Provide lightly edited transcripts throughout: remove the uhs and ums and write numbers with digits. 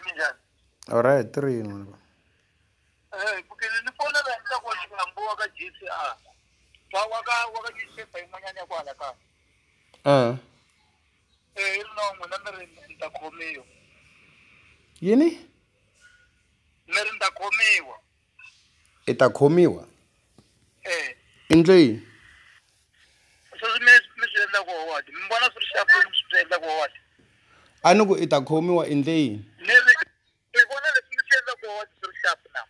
Minjhani? Alright, three n'wana. Pfukile ni fonela hi ta ku xikambu wa ka GCR. Wa ka newspaper yin'wanyana ya kwala kaya. Eh, i ri no n'wina mi ri ni ta khomiwa. Yini? Mi ri ni ta khomiwa. I ta khomiwa? Eh. I ndle yini? Sweswi mi swi endlaku Howard. Mi vona swi ri xapu mi swi endlaku Howard. A ni ku i ta khomiwa i ndle yini? Ni ri mi vona leswi mi swi endlaku Howard swi ri xapu na.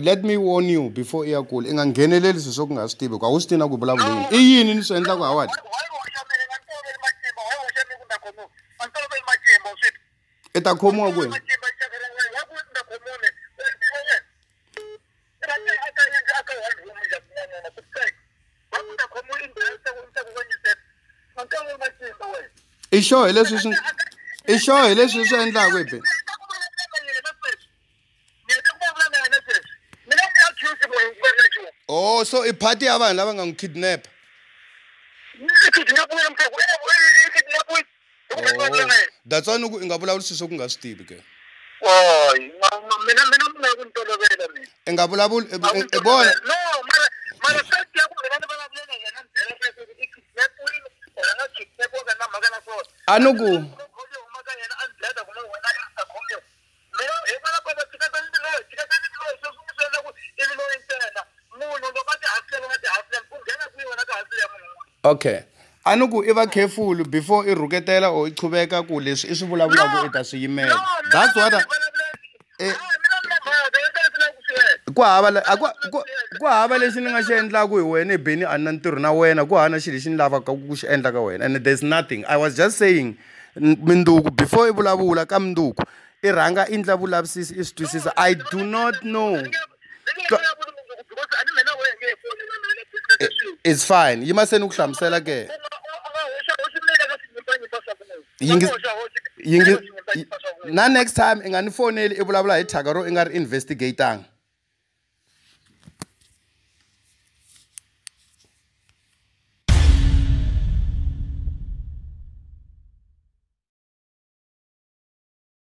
Let me warn you before i ya kule, i nga ngheneleli swilo swo ku nga swi tivi, ku a wu swi tivi na ku vulavula yini. I yini ni swi endlaku, Howard? Why hoxa mina nga ni toloveli macimba, why hoxa mina ku ni ta khomiwa? A ni toloveli macimba, u swi twa? I ta khomiwa kwihi? Macimba xavela wa ku ni ta khomiwa mina. U swi tiva wena? I rhanga a ka yindlu a ka one room njhani kun'wanyana ku sek. Wa ku ta khomiwa i ndhawu ta ku ka newspaper. A ni toloveli macimba wena. I sure hi leswi swi endlaku hi Benny? Oh, so i party ya vanhu lava nga n'wi kidnap. Oh, that's why ni ku i nga vulavuli swilo swo ku nga swi tivi ke. Mina mina ku ni tolovela mina. I nga vulavuli i vona. No, mara fact ya ku mina ni vulavule na yena ni byela leswaku i kidnapiwile or a nga kidnapiwanga na mhaka na swona. A ni ku huma ka yena a ni byela ku wena i ta khomiwa. Mina hikwalaho ka tshikatani tiloyi tshikatani tiloyi sweswi mi swi endla ku i loyi ntsena munhu loko a ti hasilela wa ti hasilela ku nghena kwihi wena ka hasile ya munhu un'wana. Okay. A ni ku i va careful before i rhuketela or i qhuveka ku leswi i swi vulavulaka i ta swi yimela. That's what I, ku hava a ku hava lexi ni nga xi endlaku hi wena Benny, a ni na ntirho na wena, ku hava na xilo lexi ni lavaka ku xi endla ka wena, and there's nothing. I was just saying minduku before i vulavula ka minduku i rhanga i endla vulavisisi i swi twisisa. I do not know. It's fine. Yima se ni ku hlamusela ke. Yingi na next time i nga ni foneli i vulavula hi thyaka ro i nga ri investigatanga.